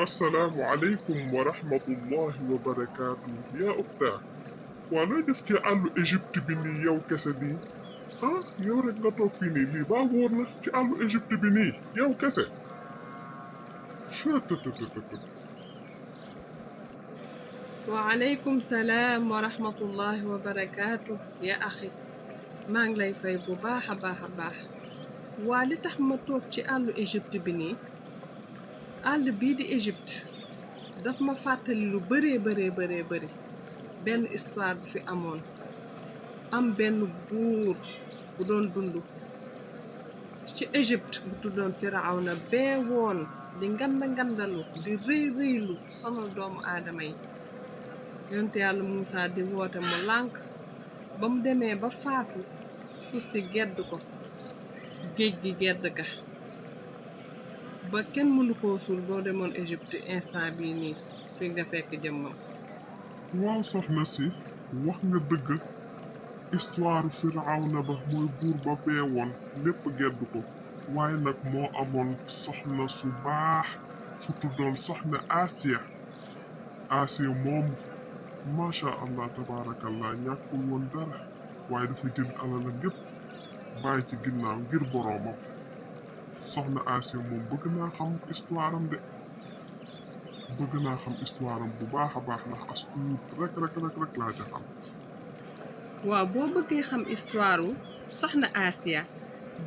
السلام عليكم ورحمة الله وبركاته يا أختاه ولو دفتي على إيجيبت بني يو كسدي ها يو رجعتو فيني لي باورنا تي على إيجيبت بني يو كسد شو وعليكم السلام ورحمة الله وبركاته يا أخي maa ngi lay fay bu baax a baax waa li tax ma toog ci àllu Égypte bi nii àll bii di Égypte daf ma fàttali lu bëree benn histoire bu fi amoon am benn buur bu doon dund ci Égypte bu tuddoon Firawna bee woon di ngandalu di rëylu sonal doomu aadama yi yonte yàlla Muusaa di woote mu lànk ba mu demee ba faatu suuf si gedd ko géej gi gedd ka ba kenn mënu koo suul boo demoon Égypte instant bii nii fi nga fekk jëmmam. waaw soxna si wax nga dëgg histoire Firawna ba mooy buur ba beewoon lépp gedd ko waaye nag moo amoon soxna su baax su tuddoon soxna Asiya moom macha allah tabaarakallah ñàkkul woon dara waaye dafa jël alalam yépp bàyyi ci ginnaaw ngir boroomam soxna Asiya moom bëgg naa xam histoire am de bëgg naa xam histoire am bu baax a baax ndax as tuut rek laa ca xam. waaw boo bëggee xam histoire soxna Asiya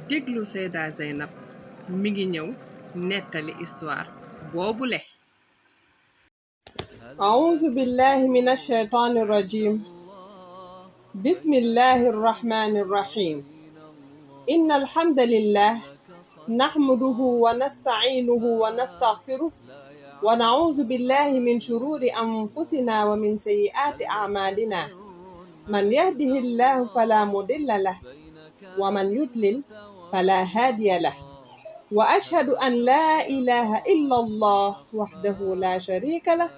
déglu Seyda Zeynab mi ngi ñëw nettali histoire boobule. أعوذ بالله من الشيطان الرجيم بسم الله الرحمن الرحيم إن الحمد لله نحمده ونستعينه ونستغفره ونعوذ بالله من شرور أنفسنا ومن سيئات أعمالنا من يهده الله فلا مضل له ومن يضلل فلا هادي له وأشهد أن لا إله إلا الله وحده لا شريك له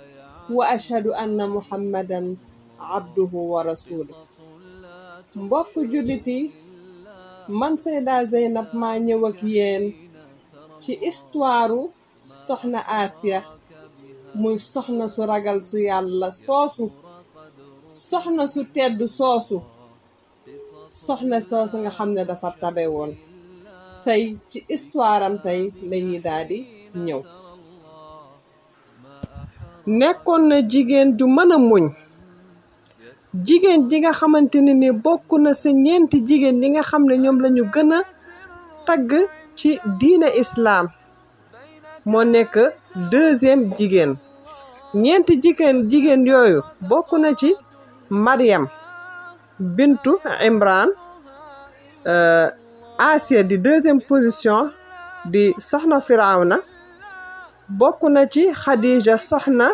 وأشهد أن محمدا عبده ورسوله. mbokk jullit yi man Seyda Zeynab maa ñëw ak yéen ci histoire soxna Asiya muy soxna su ragal su yàlla soosu soxna su tedd soosu soxna soosu nga xam ne dafa tabe woon tey ci histoire am tey lañuy daldi ñëw. nekkoon na jigéen ju mën a muñ jigéen ji nga xamante ne ni bokk na sa ñeenti jigéen ñi nga xam ne ñoom lañu gën a tagg ci diine islaam moo nekk deuxième jigéen ñeenti jigéen yooyu bokk na ci Maryam bintu Imran Asiya di deuxième position di soxna Firawna bokk na ci Khadija soxna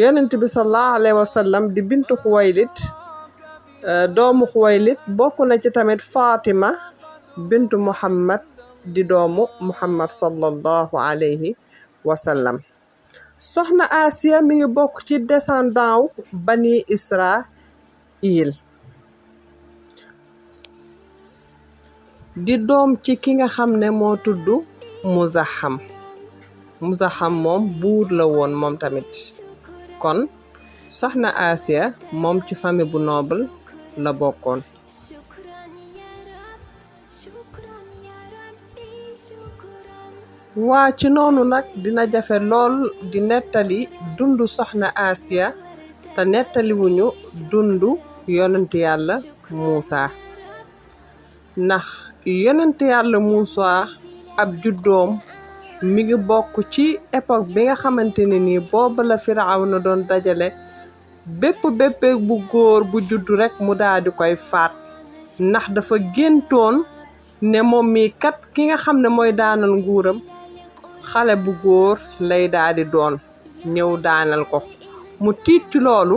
yonent bi sallallahu alayhi wa sallam di bintu Xuwaylit doomu Xuwaylit bokk na ci tamit Fatima bintu Muhammad di doomu Muhammad sallallahu alayhi wa sallam. soxna Asiya mi ngi bokk ci descendant wu bani Israil di doom ci ki nga xam ne moo tudd Muzaxam moom buur la woon moom tamit kon soxna Asiya moom ci famille bu noble la bokkoon. waa ci noonu nag dina jafe lool di nettali dundu soxna Asiya te nettaliwuñu dundu yonent yàlla Muusa ndax yonent yàlla Muusa ab juddoom mi ngi bokk ci époque bi nga xamante ne nii booba la Firawna doon dajale bépp bu góor bu juddu rekk mu daal di koy faat ndax dafa géntoon ne moom mii kat ki nga xam ne mooy daanal nguuram xale bu góor lay daal di doon ñëw daanal ko mu tiit ci loolu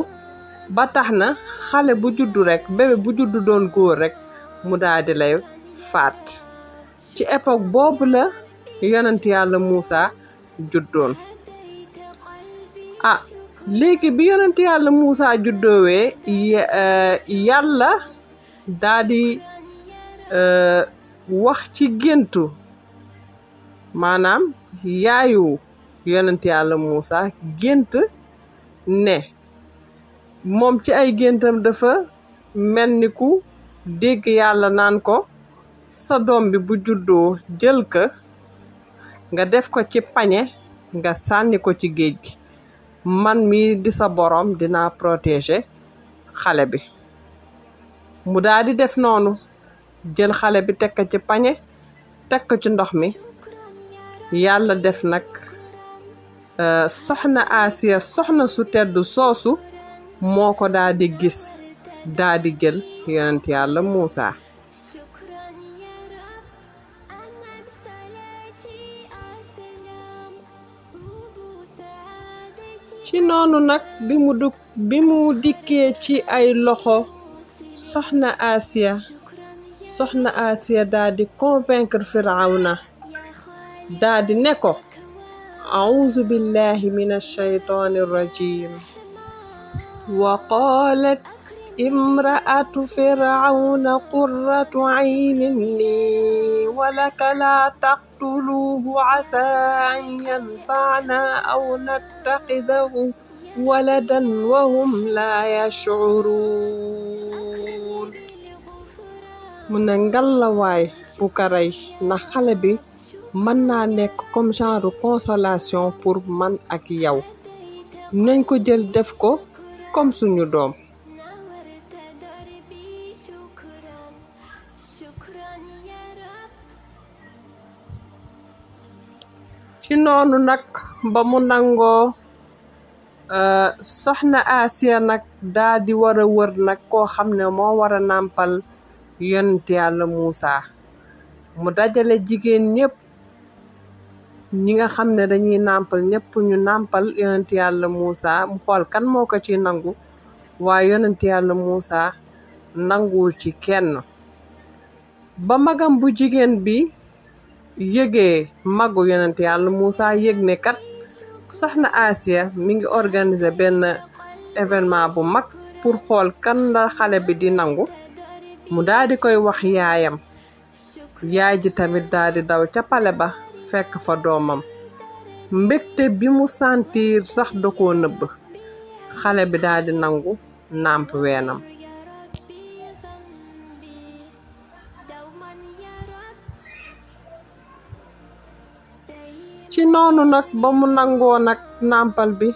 ba tax na xale bu juddu rekk bébé bu juddu doon góor rekk mu daal di lay faat ci époque boobu la yonent yàlla Muusa juddoon. léegi bi yonent yàlla Muusa juddoowee yàlla daal di wax ci géntu maanaam yaayu yonent yàlla Muusa gént ne moom ci ay géntam dafa mel ni ku dégg yàlla naan ko sa doom bi bu juddoo jël ko nga def ko ci pañe nga sànni ko ci géej gi man mi di sa borom dinaa protéger xale bi mu daal di def noonu jël xale bi teg ko ci pañe teg ko ci ndox mi yàlla def nag soxna Asiya soxna su tedd soosu moo ko daal di gis daal di jël yonent yàlla Muusa ci noonu nag bi mu dikkee ci ay loxo soxna Asiya daal di convaincre Firawna daal di ne ko a'uuzu billahi min ash-shaytaani rajim wa qaalat imra'atu firawna qurratu aynin lii wa laka laa taqtuluuhu asaa an yanfa'naa aw nattaxidahu waladan wa hum laa yash'uruun mu ne ngallawaay bu ko rey ndax xale bi mën naa nekk comme genre consolation pour man ak yow nañ ko jël def ko comme suñu doom ci noonu nag ba mu nangoo soxna Asiya nag daa di war a wër nag koo xam ne moo war a nàmpal yonent yàlla Muusa mu dajale jigéen ñépp ñi nga xam ne dañuy nàmpal ñépp ñu nàmpal yonent yàlla Muusa mu xool kan moo ko ci nangu waaye yonent yàlla Muusa nanguwul ci kenn ba magam bu jigéen bi yëgee magu yonent yàlla Muusa yëg ne kat soxna Asiya mi ngi organiser benn événement bu mag pour xool kan la xale bi di nangu mu daal di koy wax yaayam yaay ji tamit daal di daw ca pale ba fekk fa doomam mbégte bi mu sentir sax da koo nëbb xale bi daal di nangu nàmp weenam ci noonu nag ba mu nangoo nag nàmpal bi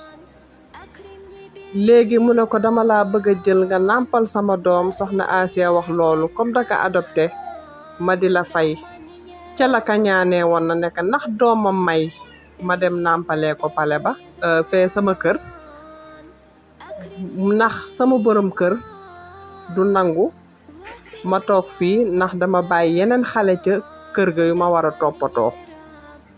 léegi mu ne ko dama laa bëgg a jël nga nàmpal sama doom soxna Asiya wax loolu comme daka adopté ma di la fay ca la ka ñaanee woon na nekk ndax doomam may ma dem nàmpalee ko pale ba fee sama kër ndax sama borom kër du nangu ma toog fii ndax dama bàyyi yeneen xale ca kër ga yu ma war a toppatoo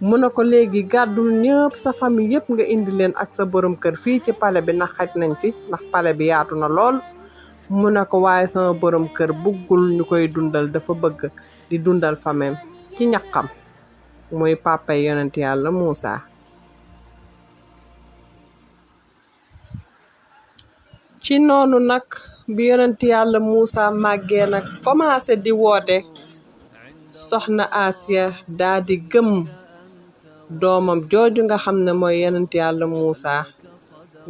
mu ne ko léegi gàddul ñëpp sa famille yëpp nga indi leen ak sa borom kër fii ci pale bi ndax xaj nañ fi ndax pale bi yaatu na lool mu ne ko waaye sama borom kër buggul ñu koy dundal dafa bëgg di dundal famem ci ñaqam muy pàppay yonent yàlla Muusa ci noonu nag bi yonent yàlla Muusa màggee nag commencé di woote soxna Asiya daa di gëm doomam jooju nga xam ne mooy yonent yàlla Muusa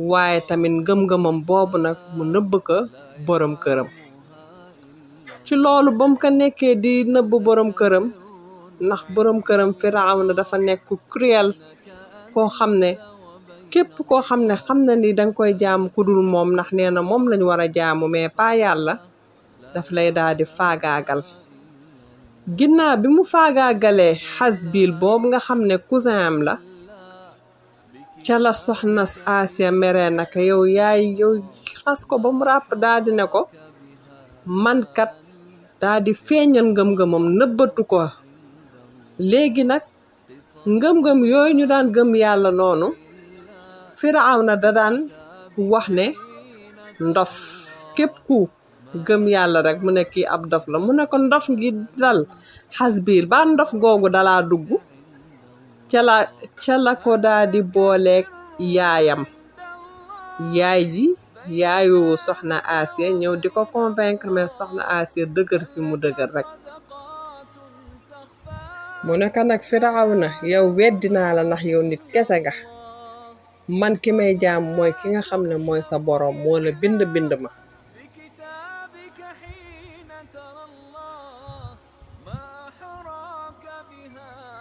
waaye tamit ngëm-ngëmam boobu nag mu nëbb ko borom këram ci loolu ba mu ko nekkee di nëbb borom këram ndax borom këram Firawna dafa nekk cruel koo xam ne képp koo xam ne ni danga koy jaamu ku dul moom ndax nee na moom lañu war a jaamu mais pas yàlla daf lay daal di faagaagal ginnaaw bi mu faagaagalee Xasbil boobu nga xam ne cousin am la ca la soxna Asiya mere naka yow xas ko ba mu ràpp daal di ne ko man kat daal di feeñal ngëm-ngëmam nëbbatu ko léegi nag ngëm-ngëm yooyu ñu daan gëm yàlla noonu Firawna da daan wax ne ndof képp ku gëm yàlla rek mu ne kii ab dof la mu ne ko ndof ngi dal Xasbil ba ndof googu dalaa dugg ca la ko daa di booleeg yaayam yaay ji yaayu soxna Asiya ñëw di ko convaincre mais soxna Asiya dëgër fi mu dëgër rek mu ne ko nag Firawna yow weddi naa la ndax yow nit kese nga man ki may jaam mooy ki nga xam ne mooy sa boroom moo la bind ma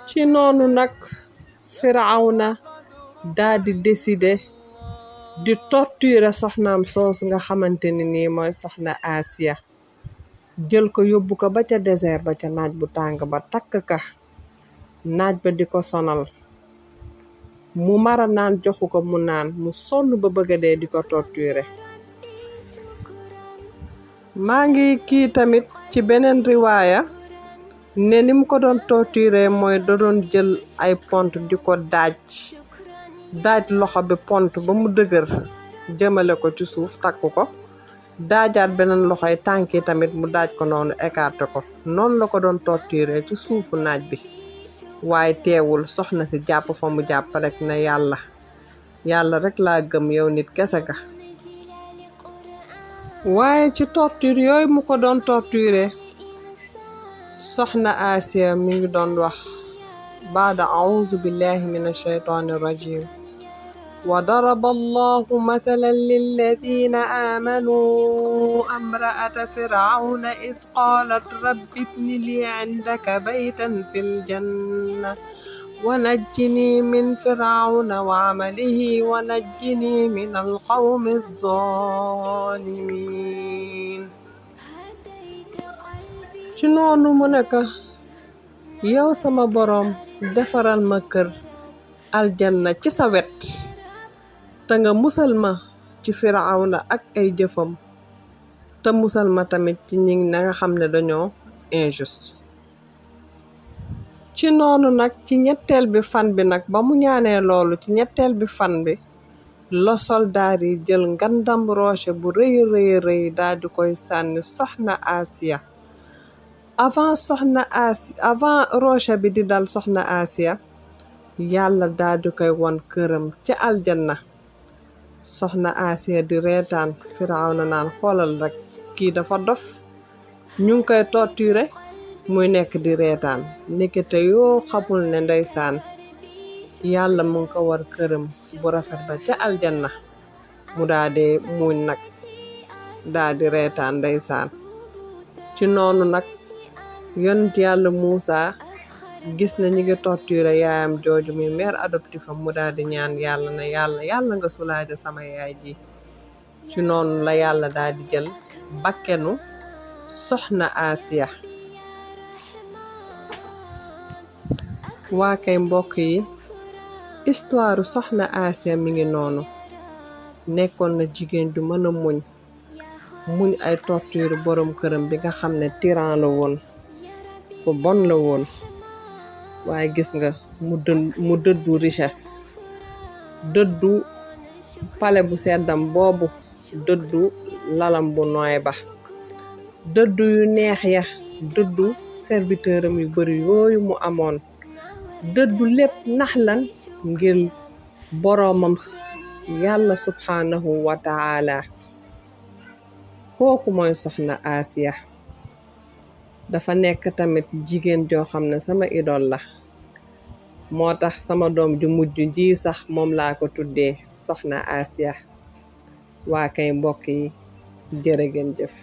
ci noonu nag Firawna daa di décider di torturer soxnaam soosu nga xamante ni nii mooy soxna Asiya jël ko yóbbu ko ba ca désert ba ca naaj bu tàng ba takk ka naaj ba di ko sonal mu mara naan joxu ko mu naan mu sonn ba bëgga dee di ko torturer maa ngi kii tamit ci beneen riwaaya ne ni mu ko doon torturer mooy da doon jël ay pont di ko daaj loxo bi pont ba mu dëgër jëmale ko ci suuf takk ko daajaat beneen loxoy tànki tamit mu daaj ko noonu écarté ko noonu la ko doon torturer ci suufu naaj bi waaye teewul soxna si jàpp fa mu jàpp rek ne yàlla rek laa gëm yow nit kese ga waaye ci torture yooyu mu ko doon torturer soxna Asiya mi ngi doon wax baada auzu billahi min ashaytaani rajim wa daraba allahu mathalan lilladina aamanu amra'ata firawna id qaalat rabbi ibni li indaka baytan fil janna wa najjini min firawna wa amalihi wa najjini min alqawmi zalimin ci noonu mu ne ko yow sama boroom defaral ma kër aljanna ci sa wet te nga musal ma ci Firawna ak ay jëfam te musal ma tamit ci ñi nga xam ne dañoo injuste ci noonu nag ci ñetteel bi fan bi nag ba mu ñaanee loolu ci ñetteel bi fan bi la soldaar yi jël ngandam roche bu rëy rëy daal di koy sànni soxna Asiya avant roche bi di dal soxna Asiya yàlla daal di koy won këram ca aljanna soxna Asiya di reetaan Firawna naan xoolal rek kii dafa dof ñu ngi koy torturer muy nekk di reetaan nekkete yoo xamul ne ndeysaan yàlla mu ngi ko war këram bu rafet ba ca aljanna mu daal di muuñ nag daal di reetaan ndeysaan ci noonu nag yonent yàlla Muusa gis na ñi ngi torturer yaayam jooju muy mère adoptif am mu daal di ñaan yàlla na yàlla nga sulaaja sama yaay ji ci noonu la yàlla daal di jël bakkenu soxna Asiya waa kay mbokk yi histoire soxna Asiya mi ngi noonu nekkoon na jigéen ju mën a muñ ay torture borom këram bi nga xam ne tyran la woon ku bon la woon waaye gis nga mu dëddu richesse dëddu pale bu seddam boobu dëddu lalam bu nooy ba dëddu yu neex ya dëddu serviteuram yu bari yooyu mu amoon dëddu lépp nax lan ngir boroomam yàlla subhanahu wa taala kooku mooy soxna Asiya dafa nekk tamit jigéen joo xam ne sama idole la moo tax sama doom ju mujj ji sax moom laa ko tuddee soxna Asiya waa kay mbokk yi jërë ngeen jëf